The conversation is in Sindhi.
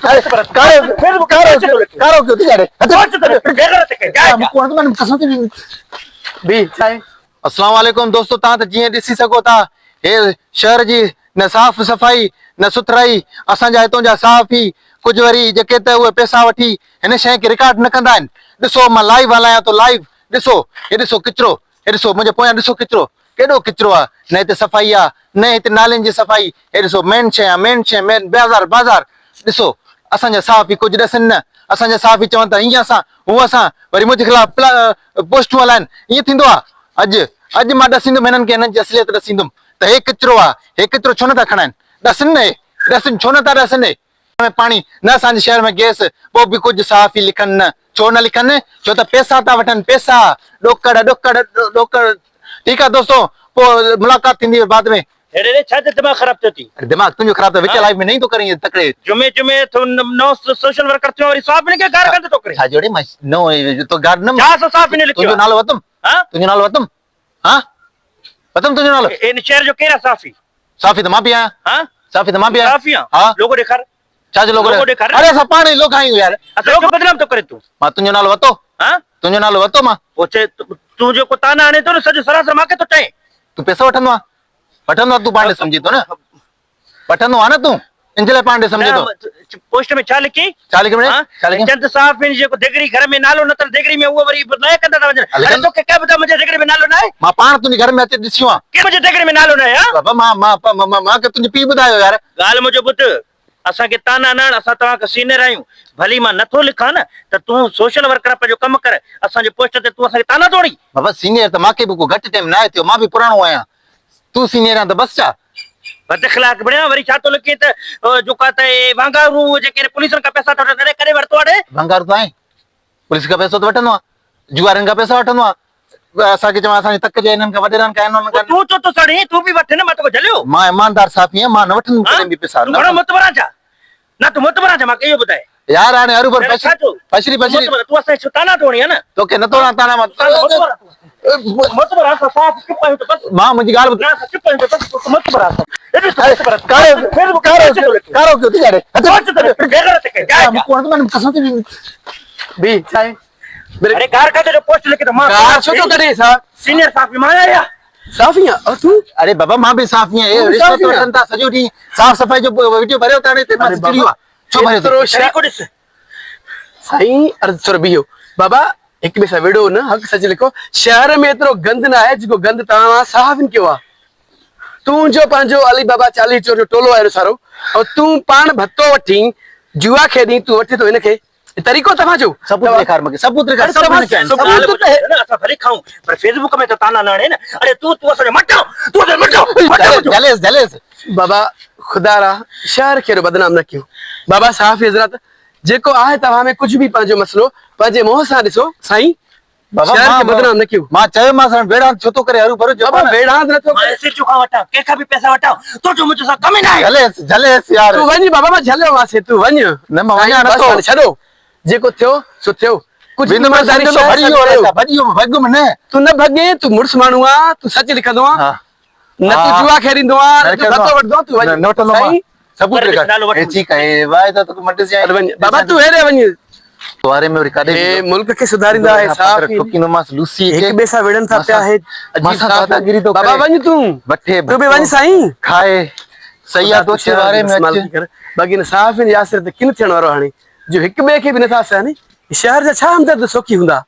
ڪارو ڪارو ڪارو ڪيو ٿي جاڙي بي سائين السلام عليڪم دوستو تان ته جيئن ڏسي سگهو ٿا هي شهر جي نه صاف صفائي نه سٿرائي اسان جا هتون جا صحافي ڪجهه وري جيڪي ته اهي پئسا وٺي هن شيء کي رڪارڊ نه ڪندا آهن ڏسو مان لائيو هلايان ٿو لائيو ڏسو هي ڏسو ڪچرو هي ڏسو منهنجي پويان ڏسو ڪچرو ڪيڏو ڪچرو آ نه هتي صفائي آ نه هتي نالين جي صفائي هي ڏسو مين شيء آ مين شيء مين بازار بازار ڏسو اسان جا صحافي ڪجهه ڏسن نه اسان جا صحافي چون ٿا هيئن اسان هو اسان وري منهنجي خلاف پوسٽون هلائن ائين ٿيندو آ اڄ اڄ مان ڏسيندم هنن کي هنن جي اصليت ڏسيندم ته هي ڪچرو آ هي ڪچرو ڇو نٿا کڻائن ڏسن نه هي ڏسن ڇو نٿا ڏسن هي ۾ پاڻي نه اسان جي شهر ۾ گئس پوء به ڪجهه صحافي لکن نه ڇو نه لکن ڇو ته پيسا ٿا وٺن پيسا ڏوڪڙ ڏوڪڙ ڏوڪڙ ٺيڪ آ دوستو پوء ملاقات ٿيندي بعد ۾. اڙي ري ڇا جو دماغ خراب ٿيو ٿي. اڙي دماغ تنهنجو خراب ٿيو وچ لائيف ۾ نه ايندو ڪر ائين تڪڙي. جمعي جمعي ٿو نئون سوشل ورڪر ٿيو وري صحافين کي گار گند ٿو ڪرين. ڇا جو اڙي مان نئون تو گار نه ڇا سو صحافين لکيو تنهنجو نالو وتم ها تنهنجو نالو وتم ها وتم تنهنجو نالو. ان شهر جو ڪير آ صحافي. صحافي ته مان به آهيان. ها؟ صحافي ته مان به آهيان. صحافي آن؟ ها. لوگو ڏيکار. ڇا جو لوگو لوگو ڏيکار. اڙي اسان پاڻ ئي لوگا آهيون يار. اسان کي بدنام ٿو ڪرين تون. مان تنهنجو نالو ورتو؟ ها؟ تنهنجو نالو ورتو مان؟ پوء چئي تون جيڪو طعنا هڻين ٿو نه سڄو سراسر مان کي ٿو چئين. تون پئسا وٺندو آن؟ وٺندو آن تون پاڻ ڏي سمجهين ٿو نه؟ وٺندو آن نه تون؟ ان جي لاء پاڻ ڏي سمجهين ٿو. نه پوسٽ ۾ ڇا لکي؟ ڇا لکيم ڙي؟ ڇا لکيم؟ چند صحافين جيڪو ديڳڙي گهر ۾ نالو نه اٿن ديڳڙي ۾ اهو وري ناهي ڪندا ٿا وڃن. اڙي توکي ڪنهن ٻڌايو منهنجي ديڳڙي ۾ نالو ناهي؟ مان پاڻ تنهنجي گهر ۾ اچي ڏسيو آن. ڪير منهنجي ديڳڙي ۾ نالو ناهي ها؟ بابا مان مان مان مان کي تنهنجي پيء ٻڌايو يار. ڳالهه منهنجو ٻڌ اسان کي طعنا نه هڻ اسان توهان کان سينئر آهيون ڀلي مان نٿو لکان نه ته تون سوشل ورڪر پنهنجو ڪم ڪر اسان جي پوسٽ تي تون اسان کي طعنا ٿو هڻين. بابا سينئر ته مان کي به ڪو گهٽ ٽيم ناهي ٿيو مان به پراڻو آهيان تون سينئر آن ته بس ڇا؟ بد اخلاق بڻيا وري ڇا ٿو لکين ته جيڪا ته اهي وانگارو جيڪي آهن پوليسن کان پئسا ٿا وٺن اڙي ڪڏهن ورتو آ ڙي. وانگارو ته آهين پوليس کان پئسو ته وٺندو آن جوارين کان پئسا وٺندو آن اسان کي چوان اسان جي تڪ جي انهن کان وڏيرن کان انهن کان. تون ڇو ٿو سڙين تون به وٺ نه مان توکي جهليو. مان ايماندار صحافي آهيان مان نه وٺندم ڪڏهن به پئسا. تون گهڻو معتبر آهين ڇا؟ نه تون معتبر آهين ڇا مان کي اهو ٻڌاء. يار هاڻي هروڀرو فشري فشري. تون اسان کي طعنا ٿو هڻين ها نه. توکي نه ٿو هڻان طعنا مان. معتبر آهين صاحب چپ آهيون ته بس. مان منهنجي ڳالهه ٻڌ. نه اسان چپ آهيون ته بس تون معتبر آهين. ڪارو ڪارو ڪارو ڪيو ٿي جاڙي. بي سائين. اڙي گار ڪڍ جو پوسٽ لکي ته مان گار ڇو ٿو ڪڍين صاحب. سينيئر صحافي مان آهيان. صحافي آهين او تون. اڙي بابا مان به صحافي آهيان. اي رشوت وٺن ٿا سڄو ڏينهن صاف صفائي جو وڊيو ڀريو ٿا هاڻي هتي مان چڙيو آ. ڇو ڀريو اٿئي؟ طريقو ڏس. سائين عرض ٿورو بيهو. بابا هڪ ٻئي سان وڙهو نه حق سچ لکو. شهر ۾ ايترو گند نه آهي جيڪو گند توهان صحافين ڪيو آهي. تون جو پنهنجو علي بابا 40 چور جو ٽولو آهي ايڏو سارو ۽ تون پاڻ ڀتو وٺين جوا کيڏين تون وٺين ٿو هن کي طريقو توهان جو. ثبوت ڏيکار مونکي ثبوت ڏيکار سڀ هن کي آهن ثبوت ته نه اسان ڀلي کائون پر فيسبوڪ ۾ ته طعنا نه هڻي نه اڙي تون تون اسان جو مٽ تون اسان جو مٽ مٽ جهليس جهليس. بابا خدا را شهر کي ايڏو بدنام نه ڪيو بابا صحافي حضرات جيڪو آهي توهان ۾ ڪجهه به پنهنجو مسئلو پنهنجي منهن سان ڏسو سائين بابا شهر کي مان بدنام نه ڪيو. مان چيومانس هاڻي ويڙهاند ڇو ٿو ڪري هرو ڀرو جيڪو بابا نه. ويڙهاند نه ٿو مان ڪري. ايس ايڇ او کان وٺان ڪنهن کان به پئسا وٺان تنهنجو منهنجو سان ڪم ئي ناهي. جهليس جهليس يار. تون وڃ بابا مان جهليومانس تون وڃ. نه مان سائين وڃان بس نٿو. هاڻي ڇڏو جيڪو ٿيو سو ٿيو ڪجهه ويندم ايمانداري سمجهندو شهر ڀڄي سان ويو ڪيو. ڀڄي ويو ڀڳم نه. تون نه ڀڳين تون مڙس ماڻهو آن تون سچ لکندو آن. ها. نه تون جوا کيڏيندو آن نه تون ڀتو وٺندو آن تون وڃ. نه وٺندو مان. سائين ثبوت ڏيکار. هي ٺيڪ آهي واء ته توکي مٽ سي وڃ بابا تون هيڏي وڃ. واري ۾ وري ڪاڏي هي ملڪ کي سڌاريندا هي صحافي ٺوڪيندومانس لوسي کي هڪ ٻئي سان وڙهن ٿا پيا هي عجيب داداگيري ٿو بابا وڃ تون وٺي تون به وڃ سائين کائي صحيح آ دوشي واري ۾ اچ باقي هن صحافين جي آسري تي ڪن ٿيڻ وارو هاڻي جو هڪ ٻئي کي به نٿا سهن شهر جا ڇا همدرد سوکي هوندا.